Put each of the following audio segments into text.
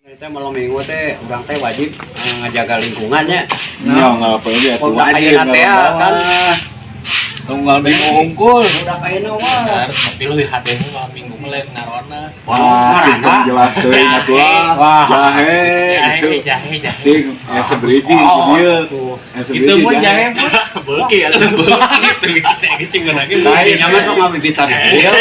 Teh malam minggu teh urang teh wajib ngajaga lingkungannya. Ya nggak apa ya tuh Udah wajib ayeuna teh kan. Tunggal minggu unggul. Udah ayeuna mah. Tapi lu hade mah minggu melek ngarona. Wah, cing tong jelas teuing atuh lah. Wah. Jahe Jahe, gitu. jahe, jahe. Cing, ya seberiji Oh, dieu. tuh. Ya seberiji. Itu mah jahe beuki atuh beuki tuh cek cing lagi. Nah, ini mah sok ngabibitan. Iya.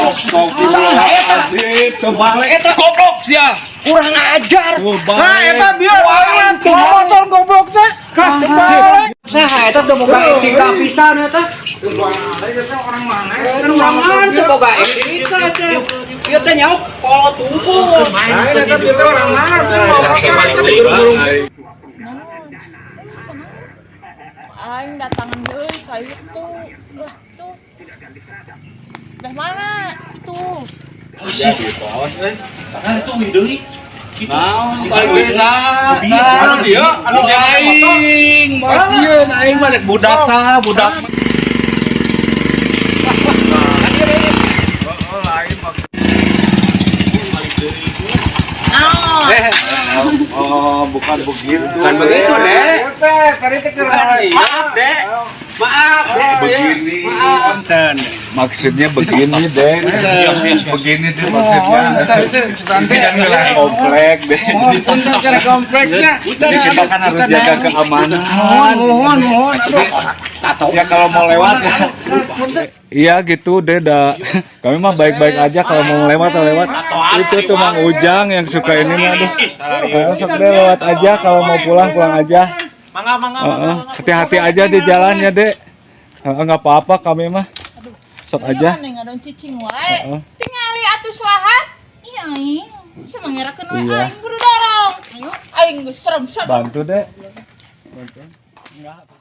Astagfirullahaladzim, kebalik. Eta goblok sia. Kurang ajar. Nah, eta bieu orang motor goblok teh. Saha eta teu boga etika pisan eta. Orang mana? Orang mana teu boga etika teh. Ieu teh nyauk kolot tubuh. Nah, eta bieu orang mana? Aing datangan deui ka itu. Lah tuh. Dah mana? Tuh. Jadi awas euy. Kan tuh deui. Naon balik deui saha? Saha? Anu dia, anu dia motor. Aing, masieun aing mah dek budak saha, budak. Eh, oh, bukan begitu. Bukan begitu, Dek. Teh, sari teh keur Maaf, Dek. Maaf, Dek. Begini. Maksudnya begini, Dek. Begini deh maksudnya. Ini kan wilayah komplek, Dek. Punten keur kompleknya. Jadi kita kan harus jaga keamanan. Mohon, mohon, mohon. Aduh. Ya kalau mau lewat ya. Iya gitu deh, dah. Kami mah baik-baik aja kalau mau lewat lewat. Itu tuh Mang Ujang yang suka ini mah aduh. Ayo sok deh lewat aja kalau mau pulang pulang aja. Mangga mangga. Heeh, hati-hati aja di jalan ya, Dek. Heeh, nggak apa-apa kami mah. Sok aja. Ayo ngadon cicing wae. Heeh. Tingali atuh selahat. Iya aing. Sia mangerakeun we Iya. aing buru dorong. Ayo aing geus serem-serem. Bantu, Dek. Bantu. Enggak.